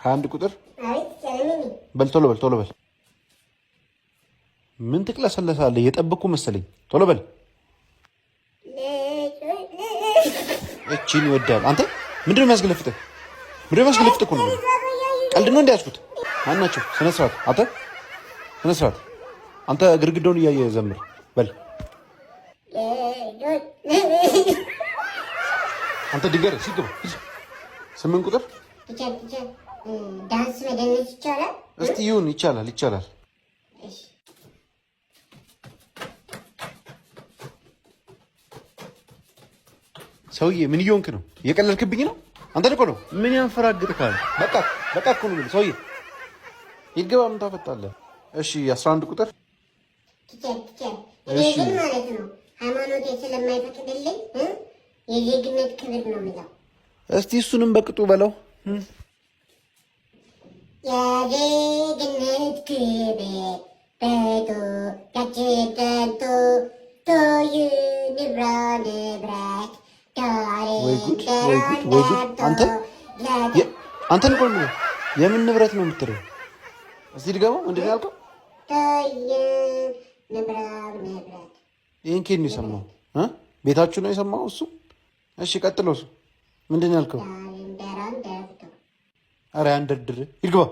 21 ቁጥር። አቤት ሰለሜ። በል ቶሎ በል፣ ቶሎ በል። ምን ትቅለሰለሳለህ? እየጠበቅኩ መሰለኝ። ቶሎ በል። እቺን ይወዳል። አንተ ምንድን ነው የሚያስገለፍጥህ? ምንድን ነው የሚያስገለፍጥህ? እኮ ነው፣ ቀልድ ነው እንዲያስኩት። ማን ናቸው? ስነ ስርዓት አንተ፣ ስነ ስርዓት አንተ። ግድግዳውን እያየ ዘምር በል። አንተ ድንገር ሲግባ 8 ቁጥር። Teacher, teacher፣ ዳንስ መደነስ ይቻላል? እስቲ ይሁን፣ ይቻላል፣ ይቻላል። እሺ። ሰውዬ ምን እየሆንክ ነው? እየቀለድክብኝ ነው? አንተ እኮ ነው ምን ያንፈራግጥካል? በቃ በቃ እኮ ነው የምልህ። ሰውዬ ይገባ፣ ምን ታፈጣለህ? እሺ፣ 11 ቁጥር። Teacher, teacher፣ እኔ እሺ። ግን ማለት ነው ሃይማኖቴ ስለማይፈቅድልኝ የዜግነት ክብር ነው የምለው። እስቲ እሱንም በቅጡ በለው። የዜግነት ክብር በኢትዮጵያችን ጸንቶ というንብረት ወይ ጉድ፣ ወይ ጉድ፣ ወይ ጉድ! አንተ አንተን እኮ ነው የምልህ። የምን ንብረት ነው የምትለው? እስቲ ድገመው። ምንድን ነው ያልከው? ንብረት። ይህን ከየት ነው የሰማው? እ? ቤታችሁ ነው የሰማው እሱ? እሺ ቀጥሎ እሱ ምንድን ነው ያልከው? ባልንጀራን ደርቶ ኧረ አንደርድር፣ ይግባ።